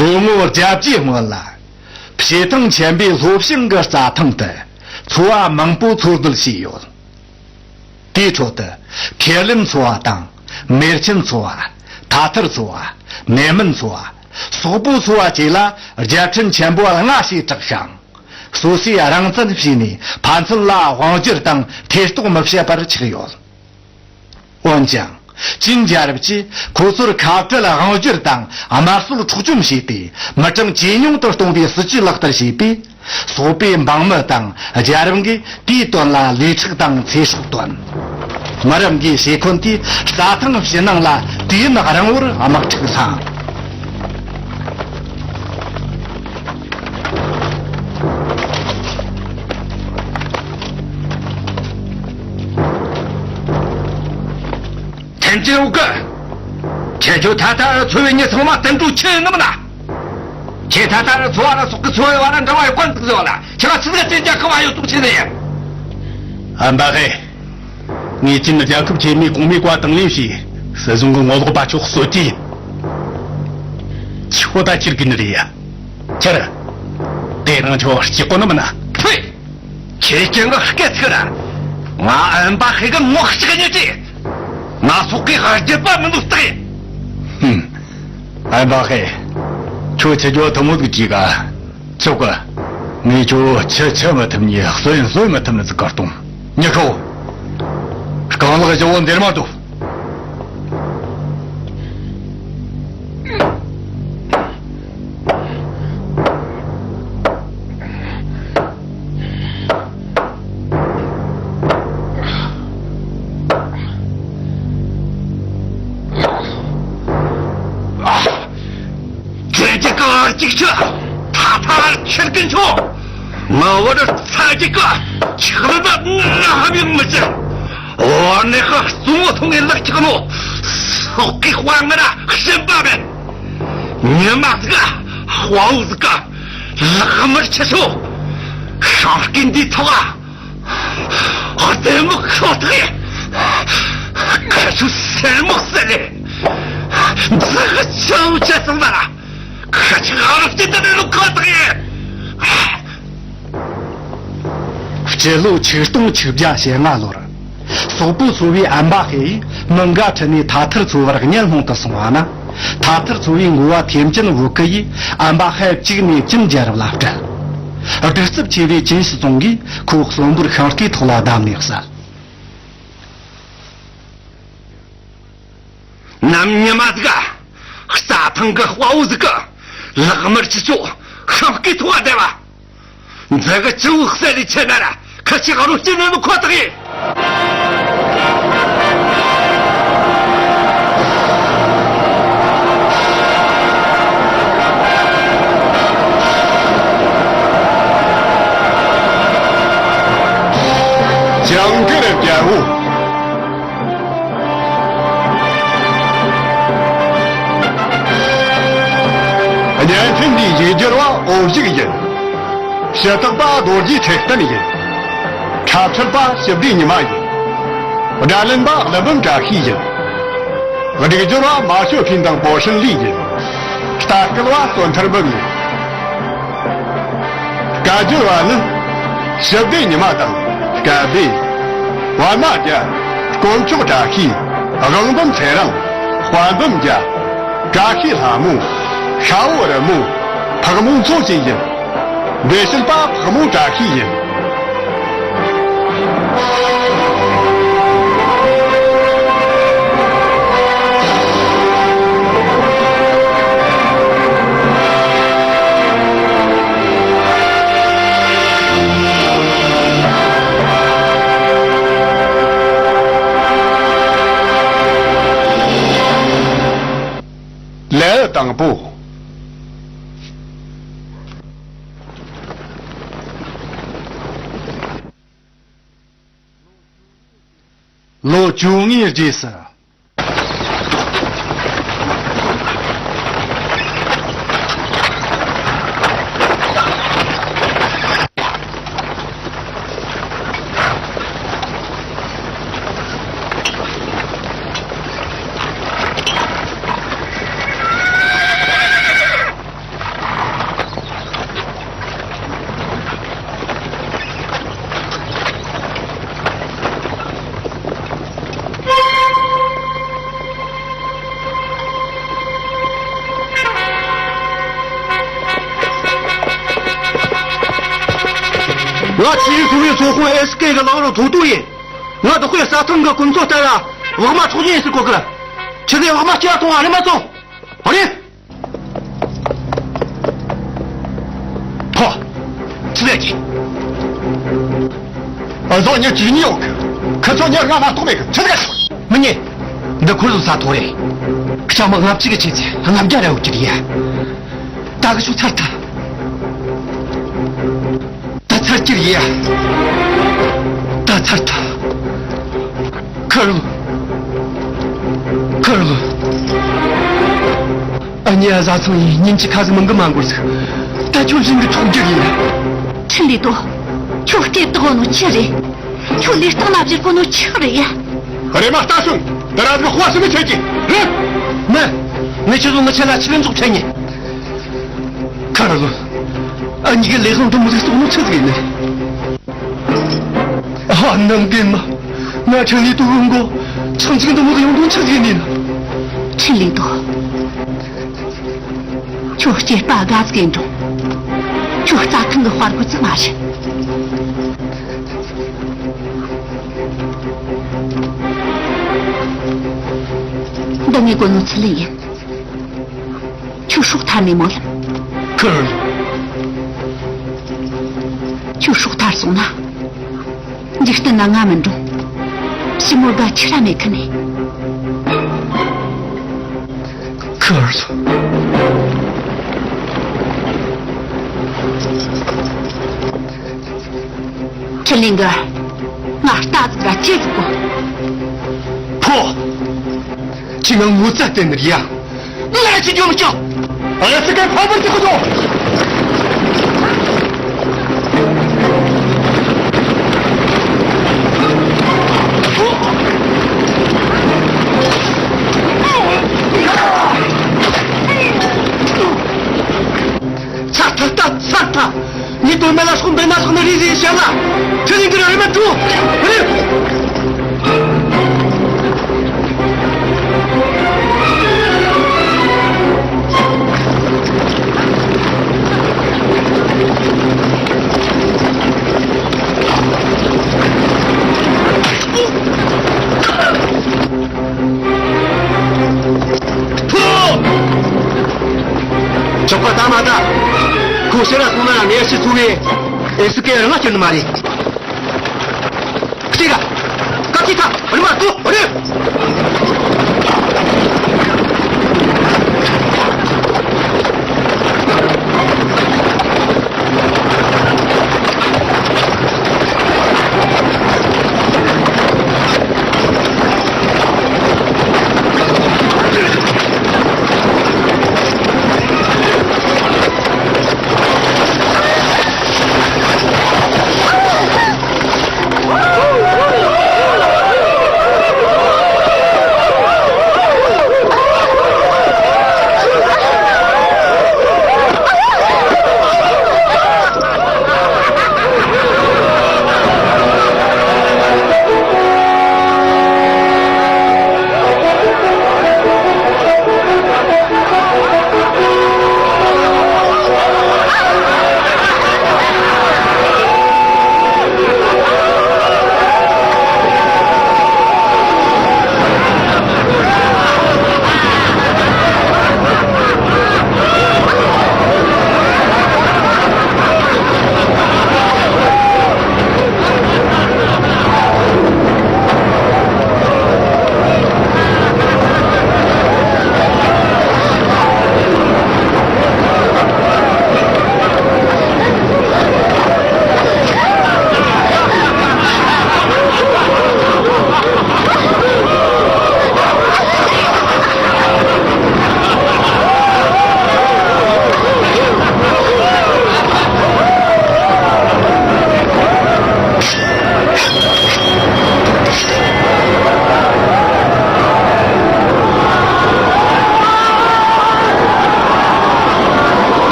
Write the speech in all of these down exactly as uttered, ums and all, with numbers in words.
ལོ་ངོ་བརྒྱད་ཅུའི་སྔོན་ལ། བྱེ་ཐང་ཆེན་པོའི་ལྷོ་བྱང་གི་རྩྭ་ཐང་དུ་ཚོ་བ་མང་པོ་འཚོ་སྡོད་བྱས་ཡོད། དེའི་ཁྲོད་དུ་ཁེར་ལེན་ཚོ་བ་དང་མེར་ཆེན་ཚོ་བ། ཐ་ཐར་ཚོ་བ། མེ་མན་ཚོ་བ། སོག་པོ་ཚོ་བ་བཅས་ལ་རྒྱལ་ཕྲན་ཆེན་པོ་ལྔ་ཞེས་གྲགས་ཤིང་། སོ་སོས་རང་བཙན་བྱས་ནས་ཕན་ཚུན་ལ་དབང་སྒྱུར་དང་ཐེ་གཏོགས་མི་བྱེད་པར་ཆགས་ཡོད། འོན་ཀྱང་། ཅིན་རྒྱལ་རབས་ཀྱིས་ཁོ་ཚོར་ཁ་བྲལ་དབང་སྒྱུར་དང་དམར་གསོད་འཕྲོག་བཅོམ་བྱས་ཏེ། མི་གྲངས་ཇེ་ཉུང་དུ་གཏོང་བའི་སྲིད་ཇུས་ལག་བསྟར་བྱས་པས། སོག་པོའི་འབངས་མི་དང་རྒྱལ་རབས་ཀྱིས་དེའི་དོན་ལ་ལས་འཕྲུག་དང་ཚེ་སྲོག་བཏོན། མི་རབས་འགའི་ཞེ་འཁོན་དེས་རྩྭ་ཐང་ཕྱི་ནང་ལ་དུས་ཡུན་རིང་བོར་དམག་འཁྲུག་བསླངས། ཐེན་ཅིན་འུ་ཀི། ཁྱེད་ཚོ་ད་ལྟ་ཚོ་བའི་མྱི་ཚང་མ་དུད་འགྲོ་ཁྱེར་ནི་མིན་ན། ཁྱེད་ད་ལྟ་ཚོ་བ་ལ་སོག་གི་ཚོ་བའི་བར་ལ་འབྲེལ་བ་ཡོད་གོ་འདུག་ཟེར་བ་ལ། ཁྱེད་ལ་སུ་ཟིག་གིས་རྒྱལ་ཁབ་ཨ་ཡོད་ཐུག་ཆེ་ནི་ཡིན། ཨམ་པ་ཧེ། ངས་ཅིན་རྒྱལ་ཁབ་ཆེན་མོའི་གོང་མའི་བཀའ་དང་ལེན་བྱས། སྲིད་གཞུང་གི་ངོ་ལོག་པ་ཁྱོད་གསོད་རྒྱུ་ཡིན། ཁྱོད་ད་ཁྱེར་གི་ནི་རེད་ཡ། ཁྱེར། དེ་རིང་ཁྱོད་སྐྱིད་གོ་ནི་མིན་ན། ཕུད། ཁྱེད་ཀྱིས་ངའི་སྐད་ཚིག་ར། ང་ཨམ་པ་ཧེ་གི་ངོ་ཤེས་ཉེ་དྲིས། ང་སོག་གི་རྒྱུད་པ་མིན་འདུག་སྟེ། ཧུམ། ཨམ་པ་ཧེ། ཁྱོད་ཆི་རྒྱུ་ཐུ་མོ་གི་དྲིས་ག་ཆོག་གི། ངས་ཁྱོད་ཆི་ཆི་མི་ཐུབ་ནི་གསོན་གསོན་མི་ཐུབ་ནི་ཟིག་གར་གཏོང་། མྱི་ཤོག་རྐང་ལག་བཞི་བོ་འདིར་མ་སྡོད། ཁྱེད་ཀྱི་ཀ་བར་ཅིག་ཆུ་ཐ་ཐར་ཁྱེར་གིན་ཆོག་ང་བར་ཚ་གྱི་ཀ་ཆག་ལ་ད་ང་ཧམ་ཡང་མི་ཆེ། འོ་ནི་ཁ་གཙོ་བོ་ཐོང་ངེ་ལག་ཆག་ནོ། སོག་གི་དཔའ་ངར་ཤན་པ་མེད། ཉི་མ་ཟིག་དཔའ་བོ་ཟིག་ལག་དམར་ཆེ་ཆོ། ཤིང་སྐེ་འདི་ཐོག་ཨ། ལྟད་མོ་ཁོ་ཐག་ཡིན། ཁ་ཆུ་སེར་མོ་སེར་རེད། འཛི་གི་ཆུ་བོ་ཆེ་སོང་ན་ར། ཁ་ཆུ་ཨ་རུ་སྐྱིད་དུ་ནི་ལུག་ཁོ་ཐག་ཡིན། སྤྱི་ལོ་ཆིག་སྟོང་ཆིག་བརྒྱ་ཞེ་ལྔ་ལོར། སོག་པོ་ཚོ་བའི་ཨམ་པ་ཧེ་ཡིས་མི་འགའ་ཁྲིད་ནས་ཐ་ཐར་ཚོ་བར་གཉེན་སློང་དུ་སོང་བ་ན། ཐ་ཐར་ཚོ་བའི་འགོ་བ་ཐེམ་ཅིན་བུ་ཀི་ཡིས་ཨམ་པ་ཧེ་བཅུག་ནས་ཅིན་རྒྱལ་རབས་ལ་སྤྲད། གདུག་རྩུབ་ཆེ་བའི་ཅིན་སྲིད་བཟུང་གིས་ཁོ་གསོན་པོར་ཤིང་སྐེའི་ཐོག་ལ་བསྡམས་ནས་བསད། ནམ་ཉི་མ་ཟིག་ག་རྩྭ་ཐང་གི་དཔའ་བོ་ཟིག་གི་ལག་དམར་གྱི་ཅོ་ཤིང་སྐེའི་ཐོག་བསྡད་པ། འཛི་གི་ཅི་བོ་གསེར་ལས་ཆེ་ན་ར་ཁ་ཆེ་ག་རུ་སྐྱེ་ནི་ནི་ཁོ་ཐག་ཡིན། ཇིང་གིར་རྒྱལ་པོ། གཉན་ཐུན་འདིའི་ཡིག་སྒྱུར་བ་འོ་བཞུགས་ཡིན། ཞུ་དག་པ་རྡོ་རྗེ་ཚེ་བརྟན་ཡིན། འཁྲབ་ཁྲིད་པ་ཞི་བདེ་ཉི་མ་ཡིན། སྒྲ་ལེན་པ་ཀླུ་འབུམ་བཀྲ་ཤིས་ཡིན། སྒྲིག་སྦྱོར་བ་མ་ཞོ་ཕིན་དང་པོ་ཧྲིན་ལི་ཡིན། ལྟ་སྐུལ་བ་བསོད་ཐར་འབུམ་ཡིན། བཀའ་བསྒྱུར་བ་ནི། ཞི་བདེ་ཉི་མ་དང་སྐལ་བཟང་། པདྨ་རྒྱལ། དཀོན་མཆོག་བཀྲ་ཤིས། དབང་འབུམ་ཚེ་རིང་། དཔལ་འབུམ་རྒྱལ། བཀྲ་ཤིས་ལྷ་མོ། ཤ་བོ་རི་མོ། ཕག་མོ་མཚོ་ཆེན་ཡིན། འགྲེལ་བཤད་པ་ཕག་མོ་བཀྲ་ཤིས་ཡིན། ལེའུ་དང་པོ། ལོ་བཅོ་ལྔའི་རྗེས་སུ། ང་ཆི་ཡུ་ཚོ་བའི་ཚོ་ཁོངས་ཨེ་སི་ཀེ་གི་ལག་རོགས་ཐོ་ཏུ་ཡིན། ང་བདག་པོའི་རྩྭ་ཐང་གི་ཀུན་ཚོ་ལྟ་ལ་བག་མ་འཕྲོག་རྒྱུ་ཡིན་ཟེར་གོ་གི་ལ། ཁྱེད་ཚོས་བག་མ་སྐྱེལ་གཏོང་བ་རེད་མ་གཏོང་། ཨ་རེད། ཕོ། ཆི་ཟེར་གྱི། ཨ་ཟོ་ཉི་ཅི་ཉི་ཡོད་གི། ཁི་ཚོ་ཉི་ར་མ་གཏོགས་མེད་གི། ཆི་ཟེར་གི། མི་ཉན། འདི་ཁོར་ཟོ་ས་ཐོ་རེད། ཤ་མ་ལྔ་བཅུ་གི་ཆེ་ཚེ་ལྔ་བརྒྱ་ར་ཡོད་ཀྱི་རེད་ཡ། ད་གི་ཤུ་ཚར་ཐལ། ད་ཚར་གྱི་རེད་ཡ། ད་ཚར་ཐལ། ཁ་རུ། ཁ་རུ། ཨ་ཉི་ཨ་ཟ་ཚང་ཡིན་ཉིན་གཅིག་ཁ་ཟིག་མང་གི་མ་འགོར་ཟིག་ད་ཁྱོད་བཞིན་གི་ཆོག་རྒྱུ་ཡིན། ཁྲིན་ལི་ཏོ། ཁྱོད་སྐད་བཏགས་ནོ་ཆི་རེད། ཁྱོད་ལས་སྟངས་ལ་བཞུར་གོ་ནོ་ཆི་རེད་ཡ། རེ་མ་ལྟ་སོང་། ད་ར་ཟིག་དཔའ་སུ་མི་ཆད་ཀྱི། རེད། མི། ངས་ཁྱོད་ཚོ་མི་ཆད་ལ་ཆི་ལན་ཚོགས་ཆད་ཉེ། ཁ་ར་ལོ། ཨ་ཉི་གི་ལས་དབང་དུ་མི་ཟིག་སོང་ནོ་ཆི་ཟིག་ཡིན་ནི། ཨ་ནམ་རྒན་མ། ང་ཁྲིན་ལི་ཏུ་ཡོང་གོ། ཆང་ཆིང་དུ་མུག་ཡོང་དོན་ཆི་ཟིག་ཡིན་ནི། ཁྲིན་ལི་ཏུ། ཁྱོད་སྐྱེས་པ་དགའ་ཟིག་ཡིན་འགྲོ། ཁྱོད་རྩྭ་ཐང་གི་དཔའ་རྒོད་ཙམ་མ་རེད། འདི་ངའི་གོ་ནོ་ཚུལ་ཡིན། ཁྱོད་སྲོག་ཐར་ནས་མོ་ལ། ཁུར། ཁྱོད་སྲོག་ཐར་སོང་ན། འཇིག་རྟེན་ན་ང་མི་འགྲོ། ཞི་མོ་དགའ་ཆི་ར་མེད་ཁི་ནས། ཁུར། ཁྲི་ལིང་གི། ང་རྟ་ཟིག་ར་ཅི་ཟིག་གོ། ཕོ། ཁྱི་ངང་ངོ་ཚ་བསྟན་ནི་རེད་ཡ། ལ་ཅི་རྒྱུ་མི་ཆོག་ཨ་ཡ་སི་ཀའི་ཕ་བུར་ཅི་ཁོ་ཚོ། ཚར་ཐལ་ད་ཚར་ཐལ། ཉི་དོན་མེད་ལ་སོང་འབེན་ན་སོང་ན་རེ་རེ་བྱ་ལ། ཁྲི་ལིང་གི་རེ་མ་འགྲོ། རེ། ཆོག་པ་ད་མ་ད། ཁོ་ཤེས་ར་སོང་ན་ནས་ཤི་སོང་ངས། ཨེ་སི་ཀེ་རང་ང་སྐྱོན་མ་རེད། ཁྱེད་ཀ་ཀ་ཅི་ཐ་རི་མ་ཏུ་རི།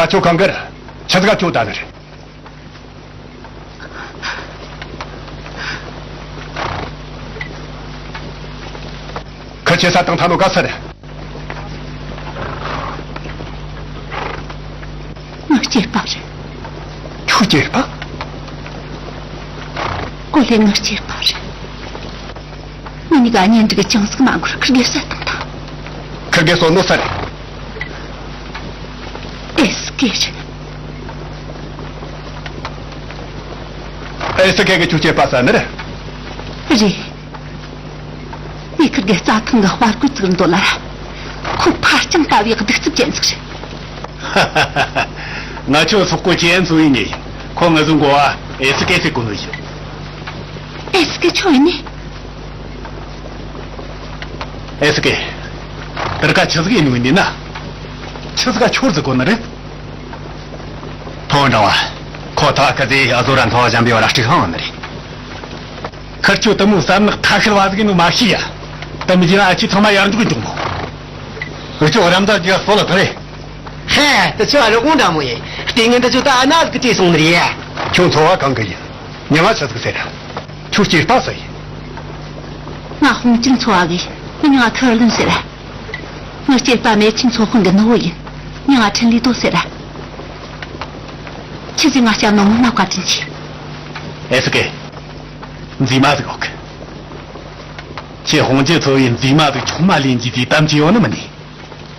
ཨ། ཁྱོད་གང་གི་རེད། ཆི་ཟིག་ག་ཁྱོད་ད་ནི་རེད། ཁི་ཆེ་ས་དང་ཐ་ནོ་ག་ས་རེད། ངའི་སྐྱེས་པ་རེད། ཁྱོའི་སྐྱེས་པ། ཨོ་ལེ། ངའི་སྐྱེས་པ་རེད། ངེད་གཉིས་ཀ་གཉེན་སྒྲིག་ཅང་ཟིག་མ་འགོར་ཁིར་གེ་བསད་བཏང་ཐལ། ཁིར་གེ་གསོད་ནོ་ས་རེད། ཨེ་སི་ཀེ་རེད། ཨེ་སི་ཀེ་གི་ཁྱོའི་སྐྱེས་པ་ས་ནི་རེད། རེད། ངས་ཁིར་གེ་རྩྭ་ཐང་གི་དཔའ་རྒོད་ཅིག་འདོད་ལ། ཁོ་ཕ་རྐྱང་ལྟ་བུའི་གདུག་རྩུབ་ཅན་ཟིག་རེད། ང་ཆོ་སོག་པོ་ཁྱེད་ཚོ་ཡིན་ནི་ཡིན། ཁོ་ང་ཚོའི་འགོ་བ་ཨེ་སི་ཀེ་ཟེར་གོ་ནོ་ཡིན། ཨེ་སི་ཀེ་ཁྱོད་ཡིན་ནི། ཨེ་སི་ཀེ། དེར་ཀ་ཆི་ཟིག་ཡིན་ནོ་ཡིན་ན། ཆི་ཟིག་ག་ཁྱོད་ཟིག་གོ་ནི་རེད། ཕོ་འདྲ་བ། ཁོ་ཐག་ཁ་ཟེ་ཨ་ཟོ་ར་མཐོ་བ་འཇམ་པའི་བ་ར་སྤྲིག་ཧང་ནི་རེད། ཁིར་ཆོ་དུ་མོ་བསམ་ནག་ཐ་ཤལ་བ་ཟིག་ཡིན་ནོ་མ་ཤེས་ཡ། དུ་མི་ཡིན་ན་ཨ་ཆི་ཚང་མ་ཡར་འཇུག་གི་འཇུག་མོ། འུ་ཆོ་རམ་ཟ་རྒྱུ་སོ་ལ་ཐ་རེ། ཧེ། དུ་ཆོ་ཨ་རོ་གོང་འདྲ་མོ་ཡིན། ལྟས་ངན་དུ་ཆོ་ད་ཨ་ན་ཟིག་གི་བྲོས་སོང་ནི་རེད། ཁྱོད་འཚོ་བ་གང་གི་ཡིན། མྱིང་ང་ཆི་ཟིག་ཟེར། ཁྱོད་སྐྱེས་པ་སུ་ཡིན། ང་ཧོང་ཅིན་ཚོ་བ་གི། ངའི་མྱིང་ང་ཁི་ལིན་ཟེར། ངའི་སྐྱེས་པ་མེ་ཆིན་ཚོ་ཧོང་གི་ནུ་བོ་ཡིན། མྱིང་ང་ཁྲིན་ལི་ཏོ་ཟེར། ཁྱེད་ཀྱིས་ང་སྐྱབས་གནང་ངོ་མ་བཀའ་དྲིན་ཆེ། ཨེ་སི་ཀེ། མཛེས་མ་ཟིག་ཡོད་གི། ཁྱེད་ཧོང་ཅིན་ཚོ་བའི་མཛེས་མ་ཟིག་ཆུང་མ་ལེན་རྒྱུ་དེ་དམ་བཅས་ཡོད་ནི་མིན་ནི།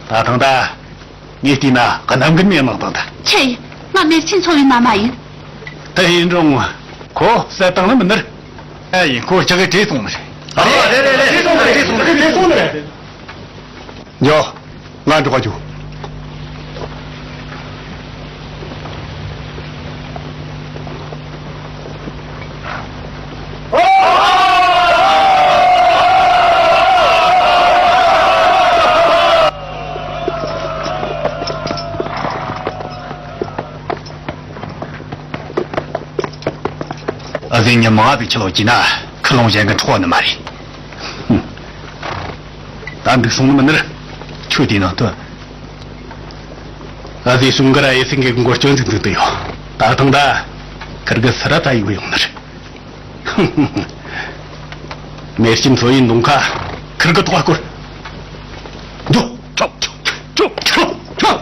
ད་ཐང་ད། ངས་བལྟས་ན་གནམ་རྒན་མའི་དམག་དང་འདྲ། ཆི་ཡིན། ང་མེར་ཆེན་ཚོ་བའི་མ་མ་ཡིན། དེ་ཡིན་རུང་ཁོ་བསད་བཏང་ནི་མིན་ནི། ཨེ་ཡིན། ཁོ་ཅག་གིས་བྲོས་སོང་ནི་རེད། ཨ། རེད་རེད་རེད། བྲོས་སོང་ནི་རེད། བྲོས་སོང་ནི་རེད། བྲོས་སོང་ནི་རེད། འགྱོ། ང་འགྲོ་ག་འགྱོ། ཨ་ཟེ་ཉི་མ་ང་དུ་ཁྱི་ལོ་གྱིས་ན་ཁུ་ལོང་གཞན་གྱི་འཕྲོག་ནི་མ་རེད། ད་འདུག་སོང་ནི་མིན་ནི། ཁྱོད་དེ་ནང་དུ། ཨ་ཟེ་ཤུང་གི་ར་ཨེ་སི་ཀེ་གི་མགོ་སྐྱོན་ཟིག་འཛུགས་དུ་ཡོད། ད་ཐང་ད། ཁིར་གི་སི་ར་ད་ཡུག་ཡོང་ནི་རེད། མེར་ཆེན་ཚོ་ཡི་མདུང་ཁ་ཁིར་གི་ཐོག་སྐོར། འགྲོ། ཁྲོ། ཁྲོ། ཁྲོ། ཁྲོ།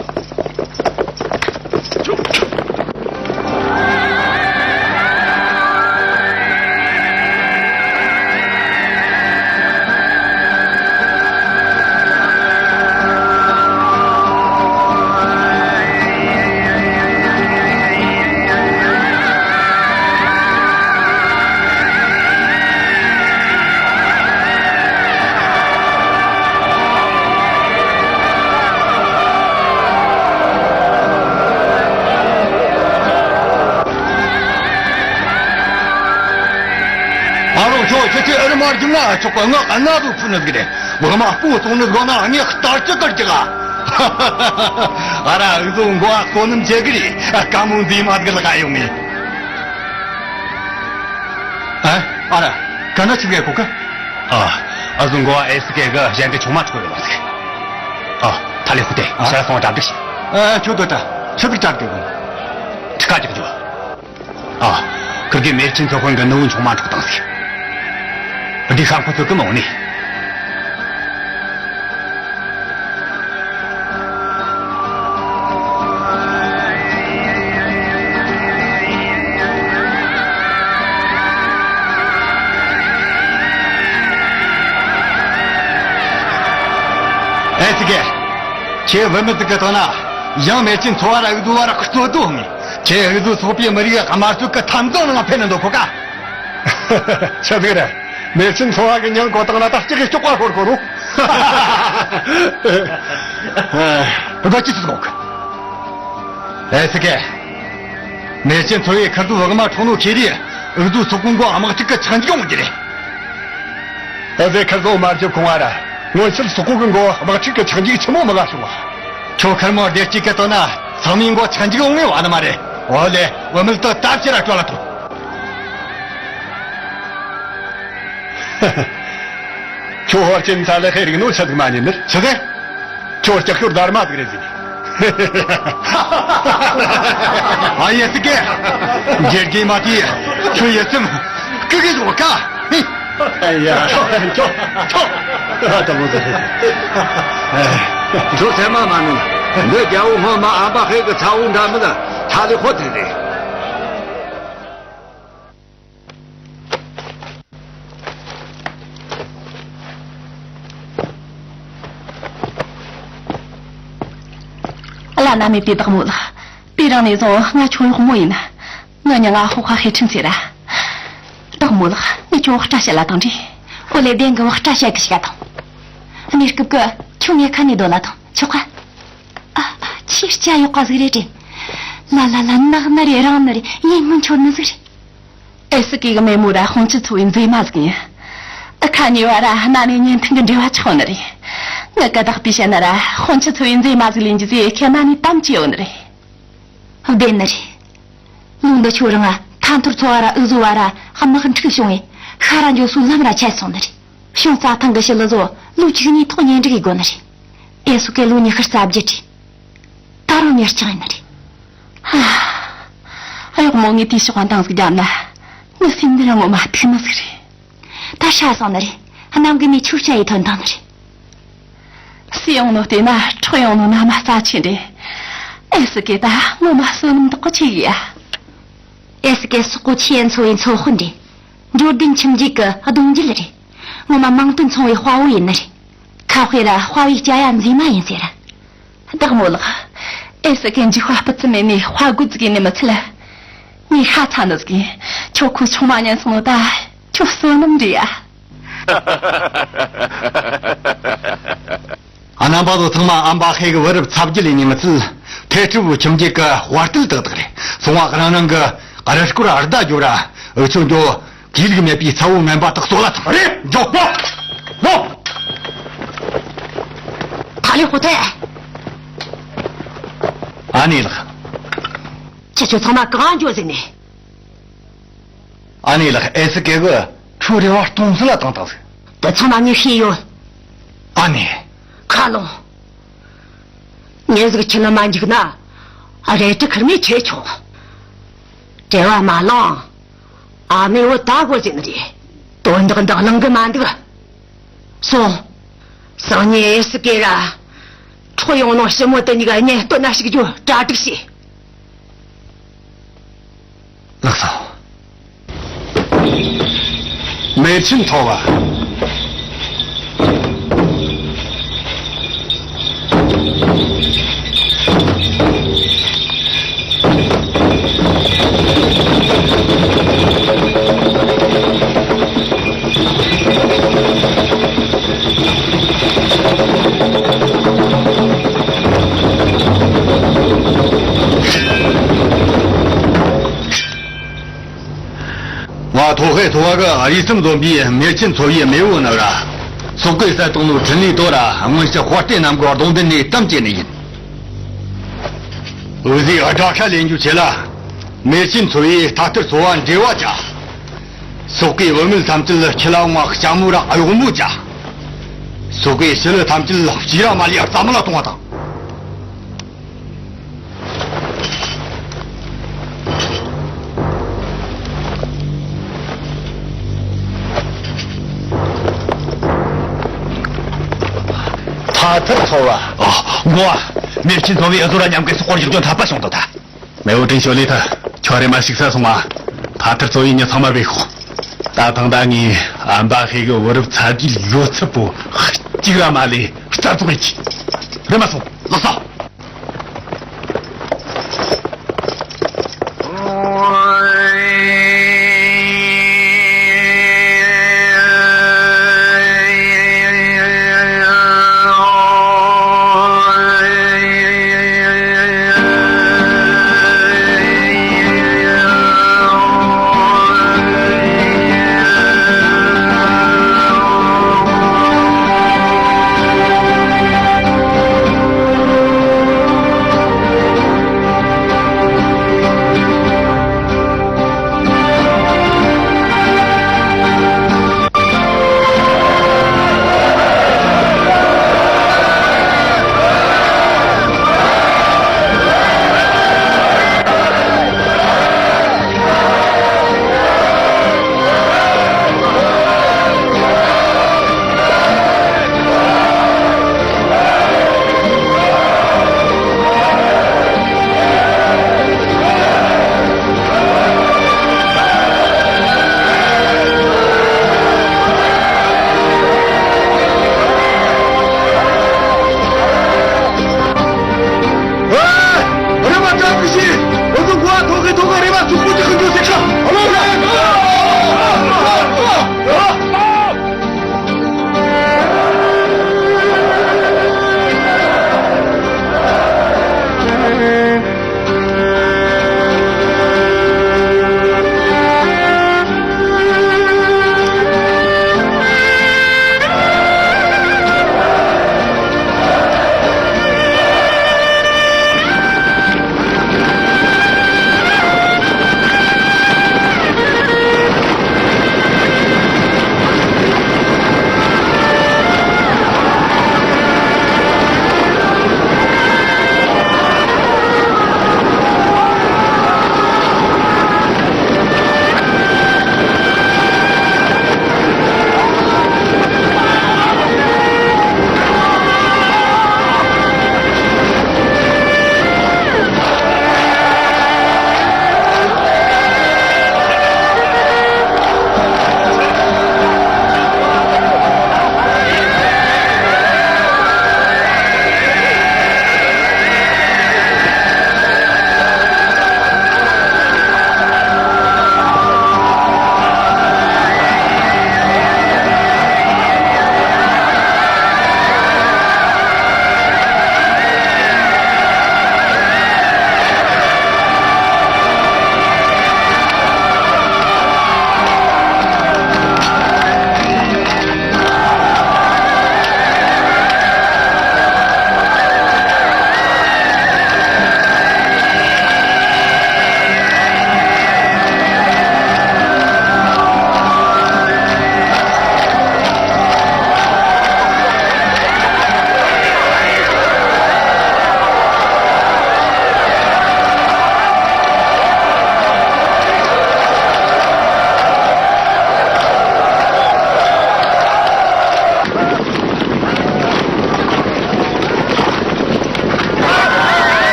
ཨ་རོགས། ཁྱོད་ཁྱེད་ཚོས་ཨེ་རི་མར་རྒྱུག་ན་ཆོག་གི། ང་གནའ་དུ་ཕུ་ནི་ཟིག་རེད། བག་མ་སྤོ་སོང་ནི་ཟིག་ན་ངས་ལྟར་ཅི་ཀར་ཀྱི་ག་ཨ་ར། འུ་ཚོ་འགོ་བ་སོ་ནམ་བྱེད་གི་རེད། ཀ་མོ་མཛེས་མ་ཟིག་ལ་ག་ཡོང་ངས། ཨ། ཨ་ར། ག་ན་ཆི་གེ་གོ་ག་ཨ། འུ་ཚོ་འགོ་བ་ཨེ་སི་ཀེ་གི་གཞན་གྱི་ཆུང་མ་འཕྲོག་གི་ལོག་ཟིག་ཨ། ཐ་ལེ་ཧུ་ཏེ། ཨ། ཤ་སོང་བ་གྲ་སྒྲིག་བྱེད། ཨ། ཁྱོད་དོ་ད་ཆི་ཟིག་གྲ་སྒྲིག་གོ་ཁྲི་ཀ་ཅིག་འཇོག་ཨ། ཁིར་གེ་མེར་ཆེན་ཚོ་ཁོན་གི་ནུ་བོ་ཆུང་མ་འཕྲོག་བཏང་ཟིག་འདི་ཤང་ཁོ་ཚོ་གི་མ་འོང་ནི། ཨེ་སི་ཀེ། ཁྱེད་བུད་མེད་ཟིག་གི་ཐོག་ན་ཡང་མེར་ཆེན་ཚོ་བ་ར་འུ་ཚོ་བ་ར་ཁུ་ཚོ་དོ་ངེ། ཁྱེད་འུ་ཚོ་ཚོགས་པའི་མི་རིགས་དམར་གསོད་ཀྱི་འཐབ་འཛིང་ནང་ཕེབས་ནི་འདུག་གོ་ཀ་ཆི་ཟིག་རེད། མེར་ཆེན་ཚོ་བ་གི་མྱིང་གོ་བཏང་ན་ད་ལྕགས་ཀྱི་ལྕགས་པ་ཤོར་གོ་རུ། ཨ། ད་ཅི་ཟིག་གོ་ཀ་ཨེ་སི་ཀེ། མེར་ཆེན་ཚོ་བའི་ཁིར་ཚོ་བག་མ་འཕྲོག་ནོ་ཁེ་རི་འུ་ཚོ་སོག་པོའི་མགོ་དམག་འཁྲུག་གི་ཆག་འཇིག་ཡོང་གི་རེད། ཨ་ཟེ་ཁིར་ཚོ་མ་རྒྱབ་གོང་བ་ར་སྔོན་ཆད་སོག་པོ་གི་མགོ་དམག་འཁྲུག་གི་ཆག་འཇིག་ཆི་མོ་མི་དགའ་བྱུང་བ། ཁྱོད་ཁེར་མོ་བདེ་སྐྱིད་གི་དོན་ན་ཚང་མའི་མགོ་ཆག་འཇིག་ཡོང་ངེས་བ་ནི་མ་རེད། འོ་ལེ། བུད་མེད་དོ་སྟབས་ཆེ་ར་སྤྲོད་ལ་ཐོངས། ཁྱོད་ཧོར་ཆེན་ཚ་ལེ་ཁའི་རིག་ནོ་ཆི་ཟིག་མ་ཉན་ནི་ཆི་ཟེ། ཁྱོད་ལྕགས་ཤོར་སྡར་མ་ཟིག་རེད་ཟིག་ཨ་ཡེ་སི་ཀེ། འཇེར་གི་མ་ཏི། ཁྱོད་ཡེ་སེམས་ཀི་གི་ཡོད་ཀ། ཨ་ཡ། ཁྱོད་ཁྱོད་ད་མོ་ཟེར། ཁྱོད་སེམས་མ་མ་ནུས། འདི་རྒྱལ་པོ་སྔོན་མ་ཨམ་པ་ཧེ་གི་ཚ་བོ་འདྲ་མི་ལ་ཐ་ལི་ཁོ་དེ་རེད། བླ་ན་མེད་པའི་བདག་མོ་ལགས། དེ་རིང་ནས་བཟུང་ང་ཁྱོད་གཡོག་མོ་ཡིན། ངའི་མྱིང་ང་ཧོ་ཁ་ཧེ་ཁྲིན་ཟེར། བདག་མོ་ལགས། ངས་ཁྱོད་སྐྲ་བཤད་ལ་དང་འདྲི། ཨོ་ལེ་བདེན་གི་བ། སྐྲ་བཤད་གི་ཞིག་དང་། གནས་སྐབས་ཀྱི་ཁྱོད་ངའི་ཁ་ནས་སྡོད་ལ་དང་ཆོག་ག། ཨ་ཨ། ཁྱོད་སྐྲ་ཡག་པ་ཟིག་རེད་དྲན། ལ་ལ་ལ། ནག་ནི་རེད། རིང་ནི་རེད། ཡིན་ངོ་འཆོར་ནི་ཟིག་རེད། ཨེ་སི་ཀེ་གི་མེ་མོ་ར་ཧོང་ཆི་ཚོ་བའི་མཛེས་མ་ཟིག་ཡིན། ཨ་ཁ་གཉིས་བར་ར་གནའ་ནས་གཉེན་ཐུན་གི་འབྲེལ་བ་ཆགས་ནི་རེད། ངི་ཀ་བདག་པོས་བཤད་ན་ར་ཧོང་ཆི་ཚོ་བའི་མཛེས་མ་ཟིག་ལེན་རྒྱུ་ཟེ་ཁྱེད་གནའ་ནས་དམ་བཅས་ཡོད་ནི་རེད། བདེན་ནི་རེད། ལོ་འདི་ཆོ་རིང་ང་ཐ་ཐར་ཚོ་བ་ར་འུ་ཟོ་བ་ར་དམག་འཁྲུག་བྱུང་བས་ཤ་ར་འགྱོ་སའི་ལམ་ར་ཆད་སོང་ནི་རེད། ཤོང་རྩྭ་ཐང་གི་ཞི་ལི་ཟོ་ལོ་བཅུ་གཉིས་ཐོག་གཉེན་སྒྲིག་ཡེ་དགོ་ནི་རེད། ཨེ་སུ་ཀེ་ལོ་ཉི་ཤུ་རྩ་བརྒྱད་རེད། ད་རུང་མྱི་རྐྱང་ཡིན་ནི་རེད། ཧ། གཡོག་མོ་ངས་དེའི་ཕྱོགས་འདང་ཟིག་བརྒྱབ་ན། ངའི་སེམས་འདི་ར་ངོ་མ་ཐུག་ནི་ཟིག་རེད། ད་ཧྲ་སོང་ནི་རེད། གནམ་གི་མེ་ཆུ་བྱ་ཡི་ཐོན་བཏང་ནི་རེད། བསུས་ཡོང་ནོ་བལྟས་ན་འཕྲོག་ཡོང་ནོ་མནའ་མ་རྩ་ཆེན་རེད། ཨེ་སི་ཀེ་ད་ངོ་མ་བསོད་ནམས་དག་གོ་ཆེ་གི་ཡ། ཨེ་སི་ཀེ་སོག་པོ་ཆེ་ཡན་ཚོ་བའི་ཚོ་དཔོན་རེད། འབྱོར་ལྡན་ཁྱིམ་རྒྱུད་ཀྱི་གདུང་རྒྱུད་རེད། ངོ་མ་མིང་དོན་མཚུངས་པའི་དཔའ་བོ་ཡིན་ནི་རེད། ཁ་དཔེ་ར་དཔའ་བོའི་སྐྱ་ཡ་མཛེས་མ་ཡིན་ཟེར། བདག་མོ་ལགས། ཨེ་སི་ཀེ་འཇིགས་པ་སྤུ་ཙམ་མེད་ནས་དཔའ་རྒོད་ཟིག་ཡིན་ནི་མི་ཚད། ངས་ཤ་ཚ་ནི་ཟིག་ཡིན། ཁྱོད་ཁོའི་ཆུང་མ་ཉན་སོང་ནོ་ད། ཁྱོད་བསོད་ནམས་རེད་ཡ། རྣམ་པ་ཚོ་ཚང་མ་ཨམ་པ་ཧེ་གི་བུ་རབས་ཚ་བརྒྱུད་ལས་ནི་མི་ཚད། ཐེ་ཁྲི་བུ་ཁྱིམ་རྒྱུད་ཀྱི་དཔའ་རྟུལ་དག་དག་རེད། སོང་བ་རང་རང་གི་རུ་སྐོར་ཨར་ཟླ་རྒྱོབ་ར་འུ་ཆོ་འགྱོ། གུས་ལུགས་མེད་པའི་ཚ་བོ་ངན་པ་དག་སོག་ལ་ཐག་རེད། འགྱོ། ལོ། ཐ་ལི་ཧུ་ཐེ། ཨ་ནེ་ལགས། ཁྱེད་ཚོ་ཚང་མ་གང་འགྱོ་ཟེར་ནས། ཨ་ནེ་ལགས། ཨེ་སི་ཀེ་གི་ཁྱོད་རེ་བ་སྟོང་ཟད་ལ་བཏང་བཏང་ཟིག་དེ་ཚང་མ་ངས་ཤེས་ཡོད། ཨ་ནེ། ཁ་ལོང་། ཉིན་ཟིག་ཁྱིམ་ལ་མ་འཇུག་ན། རལ་གྲི་ཁུར་མེད་ཆེ་ཆོག་དྲེལ་བ་མ་ལོང་། ཨ་མའི་བུ་ད་དགོས་ཟེར་ནི་རེད། དོན་དག་འདི་གླེང་གི་མ་འདུག་སོང་། སང་ཉིན་ཨེ་སི་ཀེ་ར། འཕྲོག་ཡོང་ནོ་ཞི་མོ་དེ་གཉིས་ཀ་གཉེན་སྟོན་ན་ཞུགས་རྒྱུ་གྲ་སྒྲིག་བྱོས། ལགས་སོ། མེར་ཆེན་ཚོ་བ། ང་ཐོ་ཧེ་ཐོ་བ་གི་ཨ་རིས་སམ་འཛོམས་པའི་མེར་ཆེན་ཚོ་བའི་མེས་པོ་ནི་ར། སོག་པོའི་སྲིད་དོན་ལུ་ཕྲིན་ལས་དོ་ར་སྔོན་ཞི་དཔའ་རྟེན་རྣམས་གི་གདུང་མདུན་ནས་དམ་བཅས་ནི་ཡིན། འུ་ཟོས་དགྲ་ཤ་ལེན་རྒྱུ་ཆེ་ལ། མེར་ཆེན་ཚོ་བའི་ཐ་ཐར་ཚོ་བ་འབྲེལ་བ་བྱ། སོག་པོའི་བུད་མེད་ཐམས་ཅད་ཁྱི་ལ་བང་ལྕགས་མོ་ར་གཡོག་མོ་བྱ། སོག་པོའི་ཞི་ལུ་ཐམས་ཅད་ཕྱུགས་ར་མ་ལི་རྩ་མོ་ལ་གཏོང་བ་དང་། ཐ་ཐར་ཚོ་བ། ཨ། འགོ་བ། མེར་ཆེན་ཚོ་བའི་འུ་ཚོ་ར་མཉམ་གི་སོག་པོར་ཞུགས་རྒྱུ་འཐད་པ་བྱུང་འདུག་ད། མེས་པོ་ཀྲིན་ཞོ་ལི་ཐ། ཁྱོད་རེ་མ་ཞིག་ས་སོང་ང་། ཐ་ཐར་ཚོ་བའི་མྱི་ཚང་མ་བོས་ཤོག་ད་ཐང་ད་ངས་ཨམ་པ་ཧེ་གི་བུ་རབས་ཚ་རྒྱུད་ཡོད་ཚད་པོ་གཅིག་ར་མ་ལས་རྩ་རྫོགས་ཡིན་གྱི། རེམ་མ་སོང་། ལགས་སོ།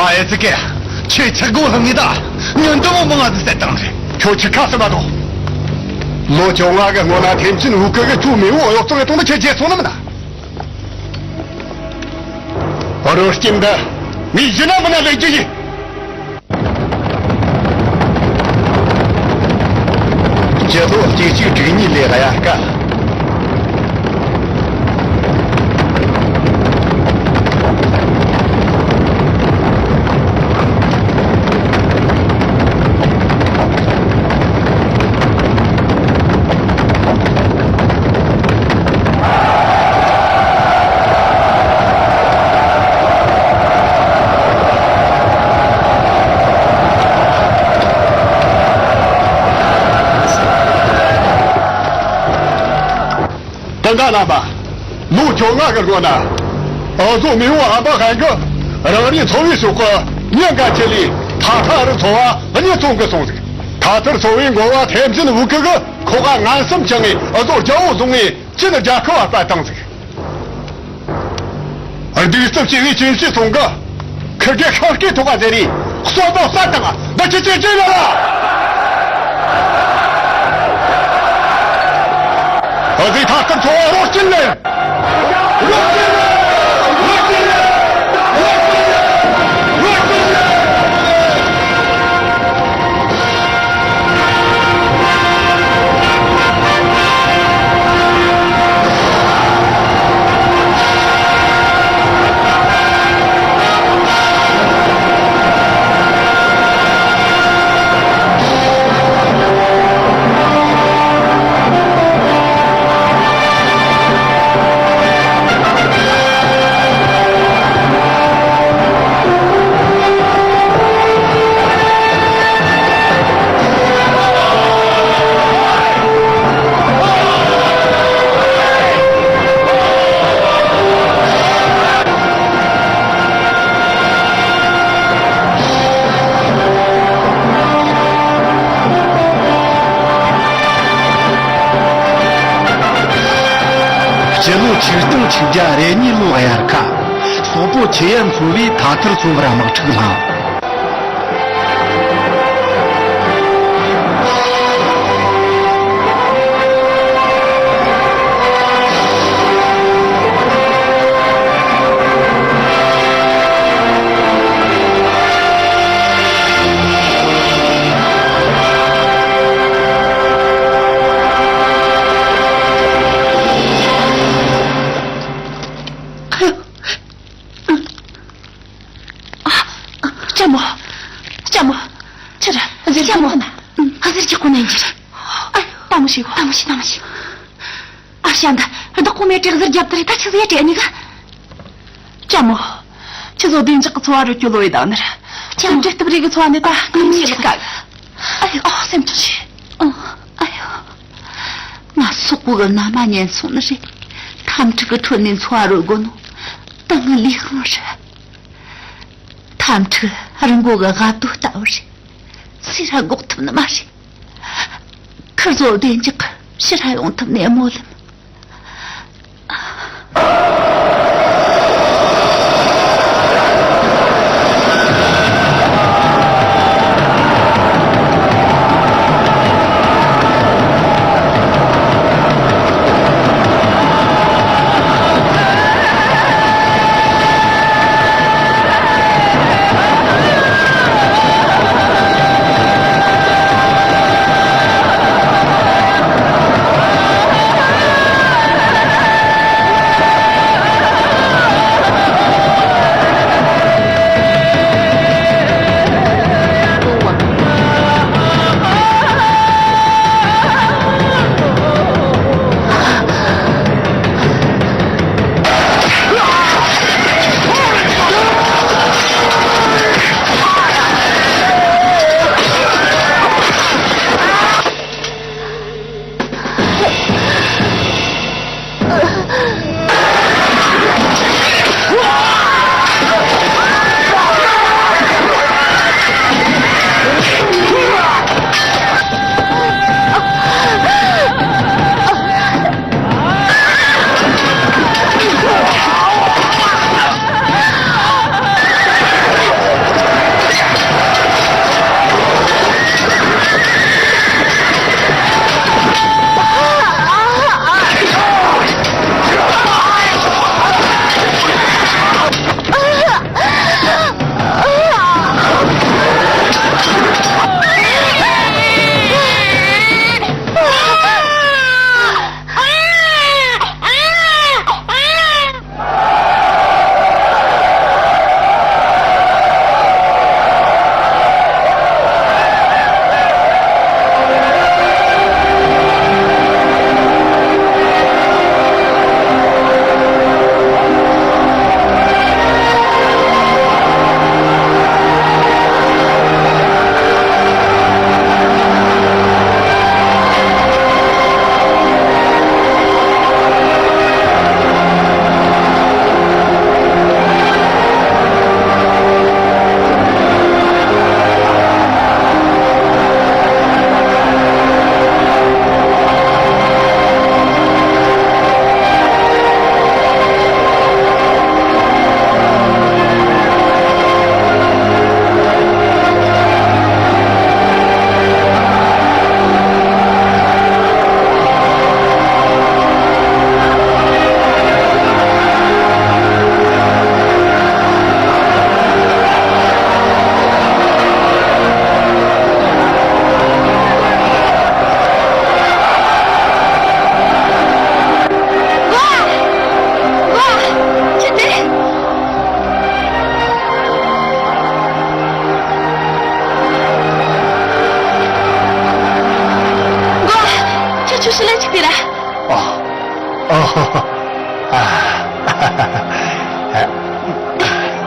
ཨ་ཡེ་ཙི་ཀེ། ཁྱོད་ཆག་སྒོ་ལྷང་ངེ་ད། ཉོན་དུ་མོ་མང་ང་ཟིག་བསད་བཏང་རེད། ཁྱོད་ཆི་ཁ་སི་མ་དོ། ལོ་བཅོ་ལྔ་གི་སྔོན་ན་ཐེམ་ཆེན་བུ་གུ་གི་ཁྱོད་མེས་པོ་གཡོག་བཙོང་གི་གཏོང་ནི་ཁྱོད་བརྗེད་སོང་ནི་མིན་ན། རོ་སྐྱིན་འདི་ངས་ཡིན་ན་མིན་ན་ལེན་རྒྱུ་ཡིན། སྤྱི་ལོ་གཅིག་གཅིག་དྲུག་གཉིས་ལོའི་དབྱར་ཁ། སྤུན་ཟླ་རྣམ་པ། ལོ་བཅོ་ལྔ་གི་སྔོན་ན། འུ་ཟོ་མེས་པོ་ཨམ་པ་ཧན་གྱིས་རང་རེའི་ཚོ་བའི་ཕྱོགས་ཀྱི་མྱི་འགའ་ཁྲིད་ལས་ཐ་ཐར་ཚོ་བ་གཉིས་བཙོང་གི་སོང་ཟིག་ཐ་ཐར་ཚོ་བའི་འགོ་བ་ཐེམ་ཆེན་བུ་གུ་གིས་ཁོ་ག་ངན་སེམས་བཅངས་ནས་འུ་ཟོ་རྒྱལ་པོ་བཟུང་ནས་ཅིན་རྒྱལ་ཁབ་བ་བཙལ་བཏང་ཟིག་གདུག་རྩུབ་ཆེ་བའི་ཅིན་ཧྲི་ཚང་གིས་ཁིར་གེ་ཤོག་གེ་ཐོག་ག་ཟེར་རེ་གསོན་པོ་བསད་བཏང་། འདི་ཅི་ཅི་ཅི་རེད་ལ། འུ་ཟོས་ཐ་ཐར་ཚོ་བ་རོ་སྐྱིན་ལེན། སྤྱི་ལོ་ཆིག་སྟོང་ཆིག་བརྒྱ་རེ་གཉིས་ལོའི་དབྱར་ཁ། སོག་པོ་ཆི་ཡན་ཚོ་བས་ཐ་ཐར་ཚོ་བར་དམག་འཁྲུག་བསླངས། ལྕམ་མོ། ལྕམ་མོ། ཁྱེད་རང་ཟེར་ལྕམ་མོ་ན། ཨ་ཟེར་གྱི་ཁོ་ན་ཡིན་གྱི་རེད། ཨ་ཡོ། ལྟ་མོ་ཞིག་ལྟ་མོ་ཞིག་ལྟ་མོ་ཞིག་ཨ་ཤ་འདི་བདག་པོ་མེད་དྲེག་ཟེར་རྒྱབ་དེ་རེད། ད་ཁྱི་ཟེར་ཡ་དྲེག་ནི་ག་ལྕམ་མོ། ཁྱི་ཟོ་བདེ་འཇགས་ཀྱི་འཚོ་བ་རོལ་རྒྱུ་ལོ་ཡི་དང་ནི་རེད། ལྕམ་མོ། འབྲེལ་སྟབས་རིག་གི་འཚོ་བ་ནི་ད་གང་ཞིག་རེད་ག་ཨ་ཡོ། ཨོ་སེམས་ཆུང་བྱོས། ཨ་ཡོ། ང་སོག་པོ་གི་མནའ་མ་ཉན་སོང་ནི་རེད། འཐབ་འཁྲུག་གི་ཁྲོད་ནས་འཚོ་བ་རོལ་དགོས་ནོ། ད་ངའི་ལས་དབང་རེད། འཐབ་འཁྲུག་རི་མགོ་གི་རྦབ་རྡོ་ལྟ་བུ་རེད། ཚེ་ར་འགོག་ཐུབ་ནི་མ་རེད། ཁིར་ཚོ་བདེ་འཇགས་ཕྱིར་ར་ཡོང་ཐུབ་ནི་སྨོན་ལམ།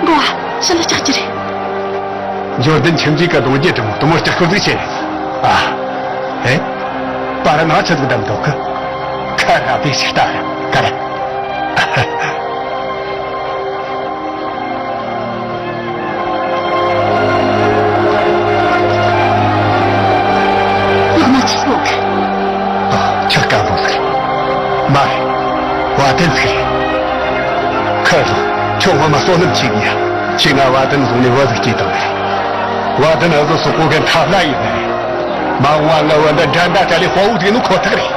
འགྲོ་བ་ཕྱི་ལ་ལྕགས་ཀྱི་རེད། འབྱོར་ལྡན་ཁྱིམ་རྒྱུད་ཀྱི་གདུང་རྒྱུད་དྲང་མོ་དུ་མོ་ལྕགས་ཤོར་ཟིག་བྱས། ཨ། ཨེ། པ་ར་ན་ཆ་ཟིག་བདམས་འདུག་གི། ཁ་ར་བདེ་ཞིག་ལྟ། ཁ་ར། ངོ་མ་ཆི་ཟིག་ཡོད་གི། ཨ། ཁྱོད་དཀར་པོ་ཟིག་རེད། མ་རེད། བ་དན་ཟིག་རེད། ཁ་རུ། ཁྱོད་ངོ་མ་བསོད་ནམས་ཆེ་གི་ཡ། ཁྱེད་ང་བ་དན་བཟུང་ནས་བུ་ཟིག་སྐྱེས་བཏང་ནི་རེད། བ་དན་ཨ་ཟོ་སོག་པོ་གི་ཐབས་ལ་ཡིན་ནི་རེད། མ་འོངས་པ་ང་བ་འདི་འགྲན་ཟླ་བྲལ་བའི་དཔའ་བོ་ཟིག་ཡིན་ནོ་ཁོ་ཐག་རེད།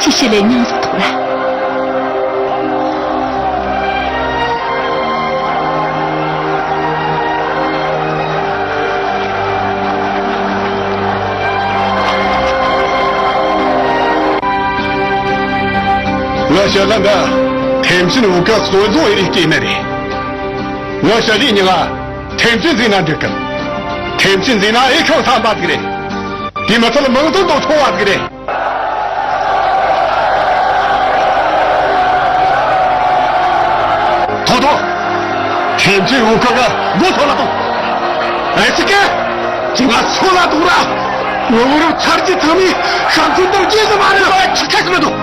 ཅི་ཞིག་ལས་མྱང་ཟིག་ཐོག་ལ། ང་ཞལ་ལ་འདི་ཐེམ་ཆེན་འུ་ཀ་གསོན་བཟང་ཨེ་རིག་སྐྱེས་ནི་རེད། ང་ཞལ་ལས་ཉི་ང་ཐེམ་ཆེན་ཟིན་ན་འགྲིག་གམ། ཐེམ་ཆེན་ཟིན་ན་ཨེ་ཁང་ཐང་པ་ཟིག་རེད། དེ་མི་ཚད་མང་ཚོགས་དང་ཚོགས་པ་ཟིག་རེད། ཐོ་ཐོ། ཐེམ་ཆེན་འུ་ཀ་ག་མགོ་ཐོ་ལ་ཐོ། ཨེ་ཅི་ཀ། ཅི་ང་ཚོ་ལ་འདུག་ར། ངོ་བོ་རུ་ཚར་གྱི་ཐང་མི་ཤ་ཚུན་དུ་རྒྱས་སུ་མ་རེད། ཁ་ཁ་སུ་མི་འདུག་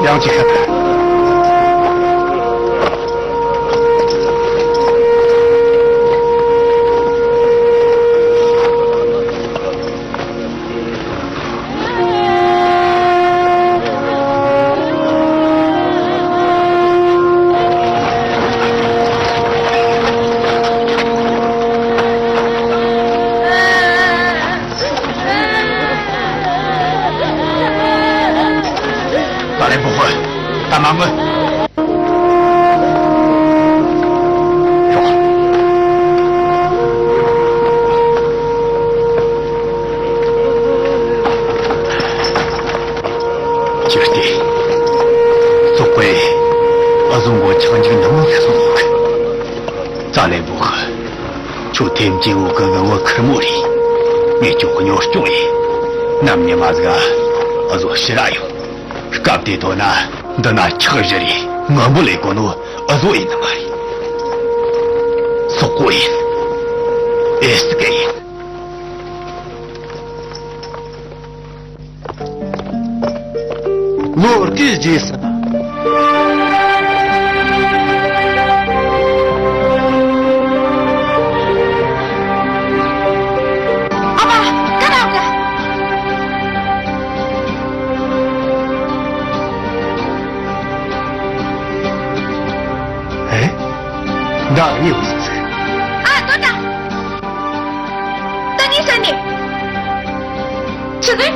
ཡང་ཅིག་ཤད། ད་ལན་པོ་ཧོ། ད་མ་མི། ཅི་སྟེ། སོག་པོས་ཨ་ཟོ་མགོ་ཆག་འཇིག་འདི་མོ་ཟེར་སོང་ནོ་གི། ཙ་ལན་པོ་ཧི། ཁྱོད་ཐེམ་ཅིན་འུ་ཀ་གི་བུ་ཁེར་མོ་རེད། ངས་ཁྱོད་གཉོར་སྐྱོང་ཡིན། ནམ་ཉི་མ་ཟིག་ཨ་ཟོ་ཕྱིར་ར་ཡོང་། སྐབས་དེ་ཐོག་ན་འདི་ན་ཁྲག་བཞུར་རེ་ངན་པོ་ལས་གོ་ནོ་ཨ་ཟོ་ཡིན་ནི་མ་རེད། སོག་པོ་ཡིན། ཨེ་སི་ཀེ་ཡིན། ལོ་དགུའི་རྗེས་སུ། ཨ་མ། ད་ལྟ་གི། ཨེ། བདག་ཉིད་ཟིག་ཨ། ཏོ་ཏ། ད་ངས་ཟ་ནི། ཆི་ཟིག་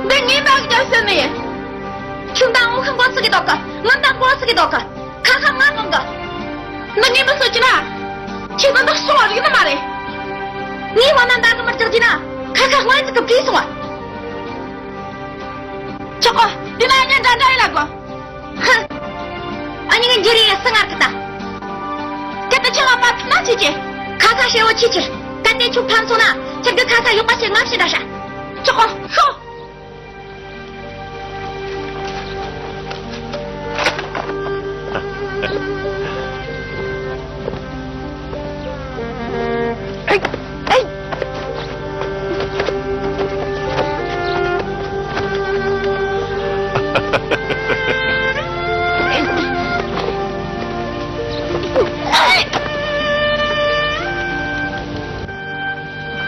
འདི་ངའི་བདག་ཀྱང་ཟ་ནི་ཡིན། ཁྱོད་ད་འུ་ཁ་མགོ་ཚིག་གི་དོག་ག་ང་ད་མགོ་ཚིག་གི་དོག་ག་ཁ་ཁ་ང་ནོང་ག་འདི་ངའི་མི་སོ་ཅི་ན། ཁྱེད་ད་འདི་སོང་བ་རིག་ནི་མ་རེད། ངའི་བ་ན་ད་གི་མི་རྒྱག་ཅི་ན། ཁ་ཁ་ང་ཚིག་གི་བྲིས་སོང་བ། ཆོག་གོ་འདི་ན་ཉན་འདྲ་འདྲ་ཡིན་ལ་གོ་ཧ། ཨ་ནི་ངའི་འཇིར་ཡས་སི་ངར་གི་ད། གལ་ཏེ་ཁྱེད་ལ་བབ་ན་ཆི་ཆི། ཁ་ཁ་ཧྲེ་བོ་ཆི་ཆི། གལ་ཏེ་ཁྱོད་ཕམ་སོང་ན་ཁྱེད་ཀྱི་ཁ་ཁ་ཡོག་པ་ཆེ་ང་ཕྱི་འདྲ་ཤ། ཆོག་གོ་ཤོ།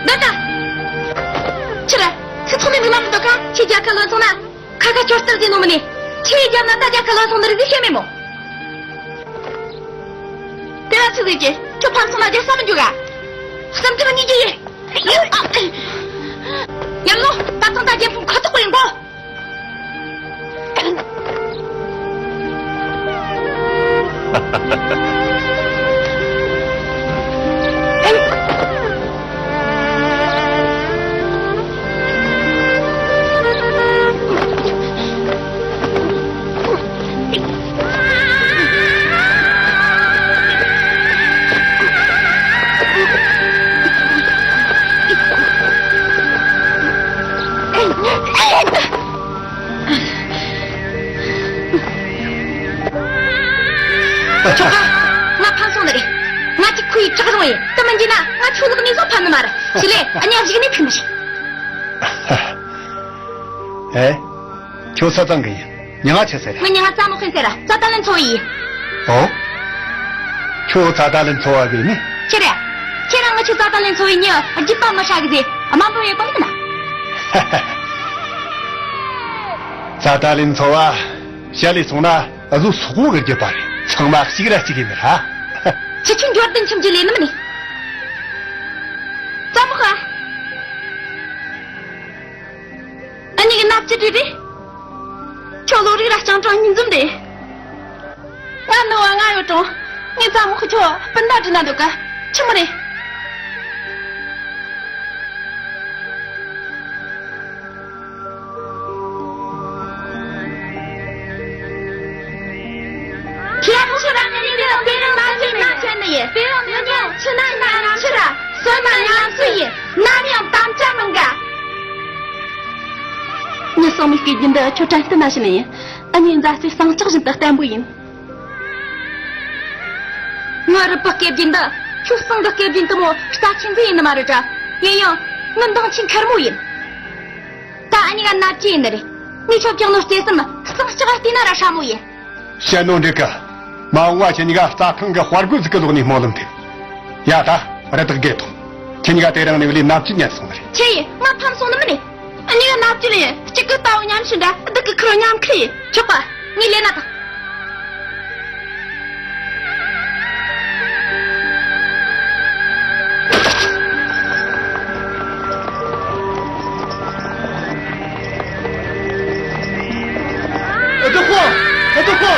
ད་ད། ཕྱིར། ཚེ་ཐོག་ནས་མི་མང་མི་འདུག་ག་ཁྱེད་རྒྱལ་ཁ་ལོན་སོང་ན། ཁ་ཁ་ཁྱོད་ལྟར་ཟིན་ནོ་མིན་ནི། ཁྱེད་རྒྱབ་ན་ད་རྒྱལ་ཁ་ལོན་སོང་ནི་རིག་གི་ཤེས་མེད་མོ། དེ་ལ་ཚིག་ཟིག་གི་ཁྱོད་ཕམ་སོང་ན་རྒྱལ་ས་མི་འཇུག་ག་བསམ་ཚུལ་གཉིས་ཀྱི་ཡིན། ཡང་ལོ་ད་ཐང་ད་རྒྱལ་ཕམ་ཁ་ཐོག་པ་ཡིན་གོ། དེ་བྲག་རུང་ཡིན། དེ་མིན་གྱི་ན་ང་ཁྱོད་ལག་ནས་བཟུང་ཕམ་ནི་མ་རེད། ཞི་ལེ། ཨ་ནི་གཞུག་ནས་ཐུག་ནི་རེད། ཨེ། ཁྱོད་ས་ཚང་གི་ཡིན། མྱིང་ང་ཆི་ཟེར། ངའི་མྱིང་ང་ཙ་མོ་ཧྥིན་ཟེར། ཙ་ཏ་ལན་ཚོ་བའི་ཡིན། ཨོ། ཁྱོད་ཙ་ཏ་ལན་ཚོ་བ་བས་ནི། ཁྱེད་རེད། ཁྱེད་རང་ངི་ཆུ་ཙ་ཏ་ལན་ཚོ་བའི་མྱི་རྒྱུད་པ་མི་ཧྲ་གི་ཟེ། དམའ་འབེབས་ཡོད་པ་མིན་ན། ཙ་ཏ་ལན་ཚོ་བ། བཤད་ལས་སོང་ན་ཨ་ཟོ་སོག་པོ་གི་རྒྱུད་པ་རེད། ཚང་མ་གཅིག་ར་གཅིག་ཡིན་ནི་ར། ཁྱེད་ཆོས་འབྱོར་ལྡན་ཁྱིམ་གྱི་ལས་ནི་མིན་ནི། ཙ་མོ་ཧྥིན། ཨ་ནི་གི་ནབ་ཅི་བྲིས་རེད། ཁྱོད་བློ་རིག་ར་སྤྱང་གྲུང་གཉིས་འཛོམས་རེད། ང་ནུ་བ་ང་ཡོད་གྲོང་། ངའི་ཙ་མོ་ཁོ་ཁྱོད་སྤུན་ཟླ་འདྲི་ན་འདོད་ག་ཆི་མོ་རེད། ཁྱེད་ཁྱེད་རང་ངའི་འདི་དེ་རིང་ན་ཆེན་ན་ཆེན་ནི་ཡིན། དེ་རིང་ནི་ཆུ་ན་ན་ཆུ་ར་སོ་ན་ཉམས་སུ་ཡིན། ནམ་ཡང་དམ་བཅའ་མི་འགལ། ངའི་སྲང་མའི་སྐད་རྒྱུན་འདི་ཁྱོད་དྲན་རྟེན་ན་ཞུ་ནི་ཡིན། ཨ་ནི་མཛའ་བརྩེ་ཟངས་ལྕགས་བཞིན་དུ་བརྟན་པོ་ཡིན། ངའི་རུས་པའི་སྐད་རྒྱུན་འདི་ཁྱོད་ཟངས་གི་སྐད་རྒྱུན་དུ་མོ་རྩ་ཆེན་ཟིག་ཡིན་ནི་མ་རེད་དྲ། ཡིན་ཡང་ངའི་འདང་ཆེན་མཁར་མོ་ཡིན། ད་ཨ་ནི་ག་ནབ་ཅི་ཡིན་ནི་རེད། ངས་ཁྱོད་བཀྱག་ནོ་རྩེ་གསུམ་ཟངས་ལྕགས་བལྟས་ན་ར་ཧྲ་མོ་ཡིན། བཤད་ནོ་འགྲིག་གི། མ་འོངས་བ་ཁྱེད་གཉིས་ཀ་རྩྭ་ཐང་གི་དཔའ་རྒོད་ཟིག་གི་ལོག་ནས་སྨོན་ལམ་འདེབས། ཡ་ད་རི་དྭགས་རྒས་ཐོང་། ཁྱེད་གཉིས་ཀ་དེ་རིང་ནས་བ་ལས་ནབ་ཅི་ཉན་སོང་ནི་རེད། ཁྱེད་ཡིན་ང་ཕམ་སོང་ནི་མིན་ནི། ཨ་ནི་ག་ནབ་ཅི་ལ་ཡིན། གཅིག་གི་རྟ་བོ་ཉམས་ཞིག་འདྲ་སྡུག་གི་ཁུར་བོ་ཉམས་ཁི་ཡིན། ཆོག་པ། ངས་ལས་ན་ད། ཨ་ཙི་ཧོ། ཨ་ཙི་ཧོ།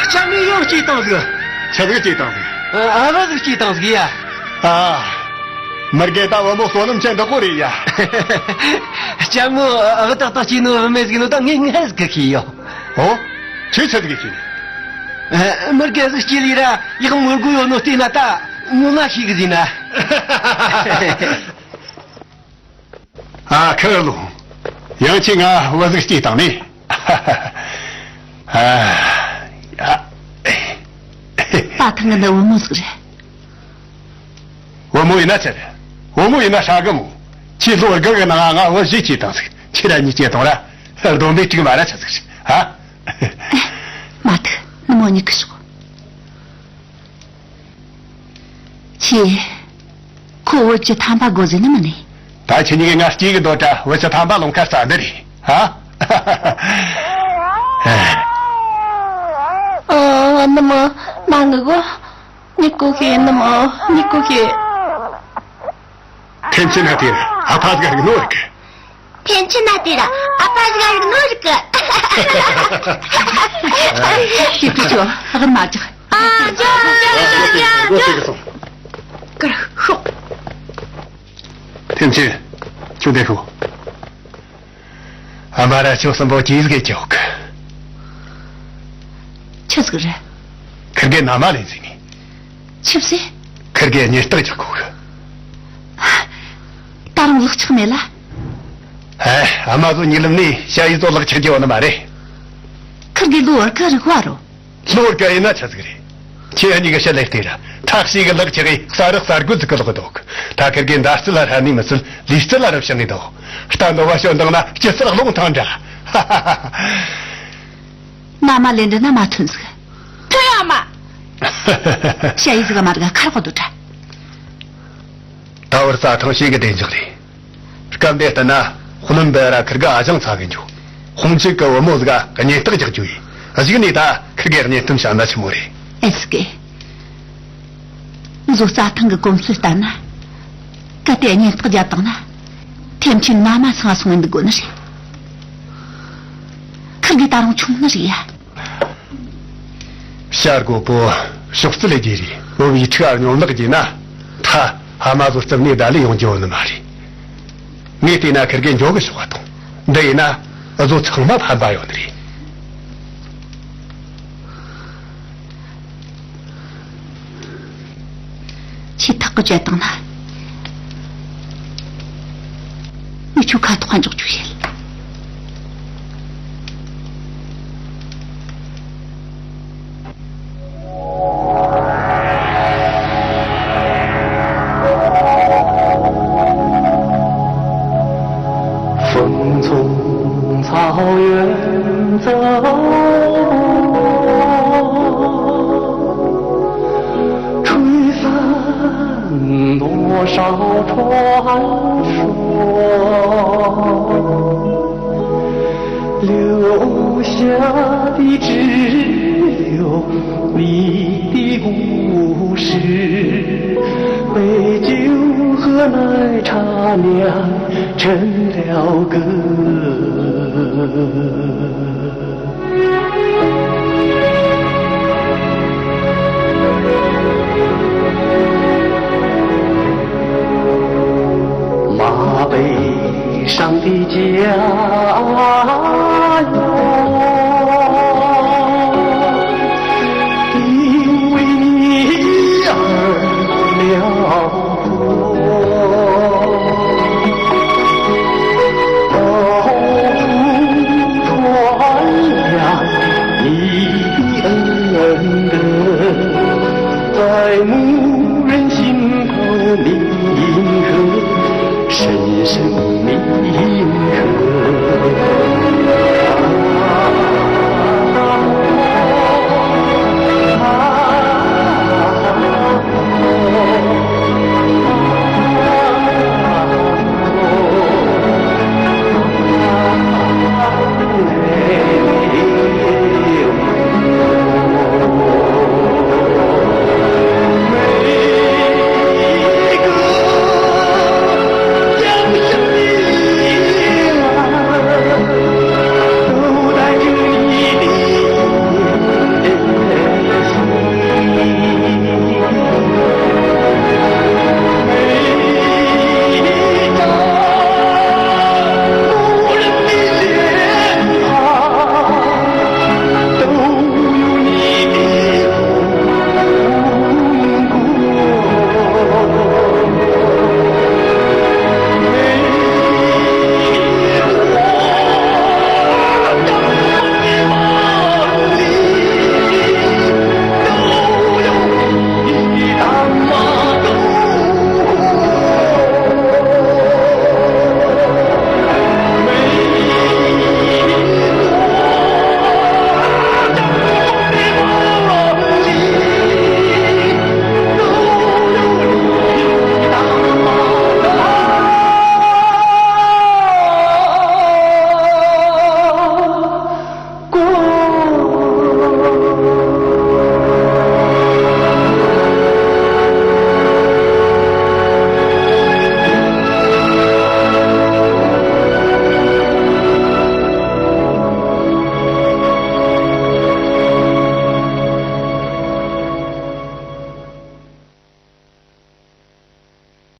ལྕམ་མོས་ཡང་སྐྱེས་བཏང་ཟིག་ཆི་ཟིག་སྐྱེས་བཏང་ཟིག་ཨ་བ་ཟིག་སྐྱེས་བཏང་ཟིག་ཡ། ཨ། མི་རྒན་ད་བུ་མོ་བསོད་ནམས་ཅན་འདྲ་པོ་རེད་ཡ། ལྕམ་མོ་ཨ་བུ་ཏག་ཏག་སྐྱེས་ནོ་བུད་མེད་ཟིག་ནོ་ད་ངས་ངས་ཟིག་གི་ཤེས་ཡོད། ཨོ། ཁྱོས་ཆི་ཟིག་གི་ཤེས། ཨ། མི་རྒན་ཟིག་སྐྱེས་ལི་ར་ཡག་མོ་དགོས་ཡོད་ནོ་བལྟས་ན་ད་ངོ་མ་ཤེས་གི་ཟིན་ན། ཨ་ཁུ་ལུང་། ཡང་ཁྱེད་ང་བུ་ཟིག་སྐྱེས་བཏང་ནི། ཨ། ཡ། ད་ཐེངས་འདི་བུ་མོ་ཟིག་རེད། བུ་མོ་ཡིན་ན་ཆི་རེད། བུ་མོ་ཡིན་ན་ཧྲ་གི་མོ། ཁྱེད་ལོ་དགུ་གི་ནང་ང་བུ་བཞི་སྐྱེས་བཏང་ཟིག་ཁྱེད་ར་གཉིས་སྐྱེས་བཏང་ར། སྡོམ་པའི་དཀྲུག་མ་ར་ཆི་ཟིག་རེད། ཧ། མ་ཐུག་ནུ་མོ་གཉིད་ཁུག་ཤོག་ཁྱེད། ཁོ་བུ་བཅུ་ཐམ་པ་དགོས་ཟེར་ནི་མིན་ནི། ད་ཁྱེད་གཉིས་ཀས་ང་སྐྱེས་གི་འདོད་དྲ་བུ་བཅུ་ཐམ་པ་ལོང་ཁ་རྩ་འདི་རེད། ཧ། ཨ། ནུ་མོ། མ་ངུ་གོ། གཉིད་ཁུག་ཤིག་ནུ་མོ། གཉིད་ཁུག་ཤིག་ཐེམ་ཆེན་ན་དེར་ཨ་ཕ་ཟིག་རིག་ནོ་རིག་ཐེམ་ཆེན་ན་དེར་ཨ་ཕ་ཟིག་རིག་ནོ་རིག་ཅི་ཅི་ཅོ་ཧ་གར་མ་ཅག་ཨ་ཅོ་ཅོ་ཅོ་ཅོ་ཅོ། ཀར་ཤོག་ཐེམ་ཆེན། ཁྱོད་བསྡད་ཤོག་ཨ་མ་ར་ཁྱོད་གསུམ་པོ་ཅི་ཟིག་གི་ཅོག་ཆི་ཟིག་རེད། ཁིར་གེ་ན་མ་ལེན་ཟིག་ནི། ཆི་ཟེ། ཁིར་གེ་ཉེན་རྟགས་རྒྱག་གོ་གི། ད་རུང་ལག་ཆགས་མེད་ལ། ཨེ། ཨ་མ་ཟོ་ཉི་ལམ་ནས་ཤ་ཡི་ཟོ་ལག་ཆགས་རྒྱུ་བ་ནི་མ་རེད། ཁིར་གེ་ལོ་བར་ཁ་རིག་བ་རོ། ལོ་བར་ཁ་ཡིན་ན་ཆི་ཟིག་རེད། ཁྱེད་གཉིས་ཀྱི་ཤ་ལེགས་ཏེ་ར་ཐག་ཤེས་ཀྱི་ལག་ཆགས་ཡི་ས་རག་ས་རྒོད་ཟིག་གི་ལོག་འདུག་ད་ཁིར་གེ་མདའ་རྩལ་ལ་ར་ནི་མི་ཚུལ་ལུས་རྩལ་ལ་ར་བྱང་ངེ་འདུག་རྟ་འདོ་བ་ཤོད་འདང་ན་སྐྱི་རྩལ་རླུང་ཐང་འདྲ། ན་མ་ལེན་འདྲི་ན་མ་ཐོན་ཟིག་ཐོན་ཡ་མ། ཤ་ཡི་ཟིག་མ་རིག་ཁར་གོ་དུ་དྲ། ད་བར་རྩྭ་ཐང་ཞིག་གི་བདེ་འཇགས་རེད། སྐབས་འདི་ལྟར་ན་ཧུ་ལུན་པའི་ར་ཁིར་གི་ཨ་ཞང་ཚ་གི་འཇུ། ཧོང་ཆིག་གི་བུ་མོ་ཟིག་ག་ཉེན་རྟགས་རྒྱག་རྒྱུ་ཡིན། གཞུག་ནས་ད་ཁིར་གི་གཉེན་སྟོན་བྱ་ན་ཆི་མོ་རེད། ཨེ་སི་ཀེ། ང་ཚོ་རྩྭ་ཐང་གི་གོམས་སྲོལ་ལྟར་ན། གལ་ཏེ་གཉེན་རྟགས་བརྒྱབ་བཏང་ན། ཐེམ་ཆེན་ན་མ་ཚང་སོང་ངེ་འདུག་དགོ་ནི་རེད། ཁིར་གི་ད་རུང་ཆུང་ནི་རེད་ཡ། བྱ་རྒོད་པོ་ཤོག་རྩལ་རྒྱས་རེད། བུ་བའི་ཕྲུ་གུ་སྙོམ་ལག་རྒྱས་ན། ཐ་ཧ་མ་བཟོ་རྩིབ་ནས་བརྡ་ལས་ཡོང་རྒྱུ་ནི་མ་རེད། ངས་བལྟས་ན་ཁིར་གེ་འཇོག་གི་ཤོག་བ་དང་། འདི་ཡིན་ན་བཟོ་ཚང་མ་ཕན་པ་ཡོད་ནི་རེད། ཆེས་ཐག་གི་བཅད་བཏང་ན། ངས་ཁྱོད་ཁ་ཐོག་འཇོག་རྒྱུ་བཤད། 草原走，吹散多少传说，留下的只有你的故事，被酒和奶茶酿成了歌。 马背上的家园，因为你而辽阔。 到处传扬你的恩德，在牧人心